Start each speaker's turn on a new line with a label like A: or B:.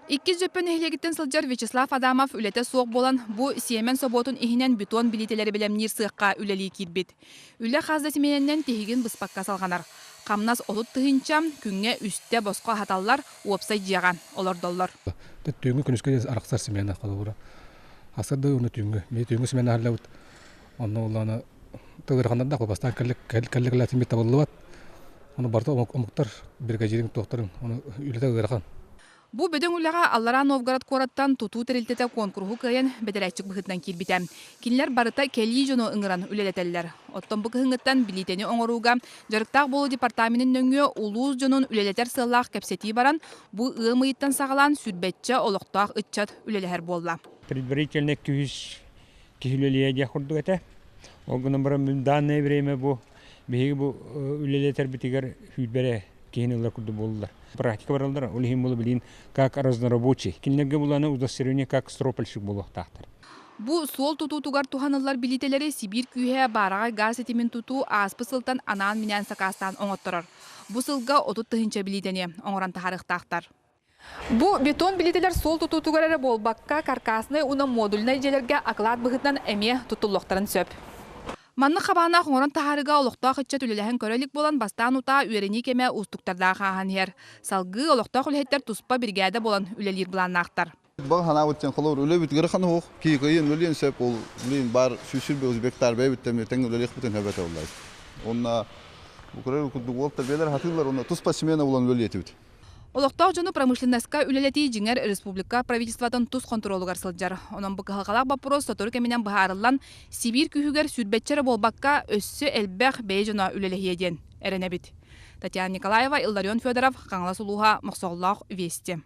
A: Иккис Дьөппөн нэһилиэгиттэн сылдьар Вячеслав Адамов үлэтэ суох буолан, бу сиэмэн собуотун иһинэн бетон билиитэлэри бэлэмниир сыахха үлэлии киирбит. Үлэ хас да симиэнэнэн тиһигин быспакка салҕанар. Хамнас 30 тыһыынча, күҥҥэ үстэ босхо аһаталлар, уопсай дьиэҕэ олордоллор.
B: Түүҥҥү күнүскэ арахсар смена холобура. Асырды уну түүҥҥү. Ми түүҥҥү смена халлабыт. Онно улаана тылырханнар бастаан кэллик кэллик табыллыбат. Ону барыта омуктар бригадирин туохтарын ону үлэтэ ыарахан.
A: Бу бөдөҥ үлэҕэ Аллараа Новгород куораттан тутуу тэрилтэтэ куонкуруһу кыайан бэдэрээччик быһыытынан киирбитэ. Кинилэр барыта кэлии дьону ыҥыран үлэлэтэллэр. Оттон бу кыһыҥҥыттан билиитэни оҥорууга дьарыктаах буолуу департаменын нөҥүө улуус дьонун үлэлэтэр сыаллаах кэпсэтии баран, бу ыам ыйыттан саҕалаан сүүрбэччэ олохтоох ыччат үлэлэһэр буолла.
C: Предварительно күүс киһи диэх курдук этэ. Ол гынан баран данное время бу биһиги бу үлэлэтэрбитигэр сүүрбэ киһини ылар курдук буоллулар. Практика бараллар, ол иһин буолу билин как разнорабочий. Кинилэргэ буланы удостоверение как стропальщик буолуохтаахтар.
A: Бу суол тутуутугар туһаныллар билиитэлэри Сибиир күүһэ баараҕай гаас ситимин тутуу ааспыт сылтан анаан-минээн сакаастаан оҥотторор. Бу сылга 30 тыһыынча билиитэни оҥорон таһаарыахтаахтар. Бу бетон билиитэлэр суол тутуутугар эрэ буолбакка, каркасный уонна модульнай дьиэлэргэ акылаат быһыытынан эмиэ туттуллуохтарын сөп. Маннык хабааннаах оҥорон таһаарыыга олохтоох ыччат үлэлэһэн көрө илик буолан, бастаан утаа үөрэнии кэмэ уустуктардаах ааһан иһэр. Салгыы олохтоох үлэһиттэр туспа биригээдэ буолан үлэлиир былааннаахтар.
D: Бал ханаабыт холобур үлэбит ыарахан уох кии кыйын үлүөн сөп ол билин бар сүүсүр узбектар бэйбиттен тең үлэлиэхпитин хөбөтө оллай. Онна бу курдук уолтар бээлер хатыылар онно туспа смена булан үлэлиэтибит.
A: Олохтоох дьону промышленноска үлэлэтии дьиҥэр республика правительствотын тус хонтуруолугар сылдьар. Онон бу кыһалҕалаах боппуруос сотору кэминэн быһаарыллан, Сибиир күүһүгэр сүүрбэччэ эрэ буолбакка, өссө элбэх бэйэ дьоно үлэлэһиэ диэн эрэнэбит. Татьяна Николаева, Илларион Федоров, Хаҥалас улууһа, Мохсоҕоллоох, Вести.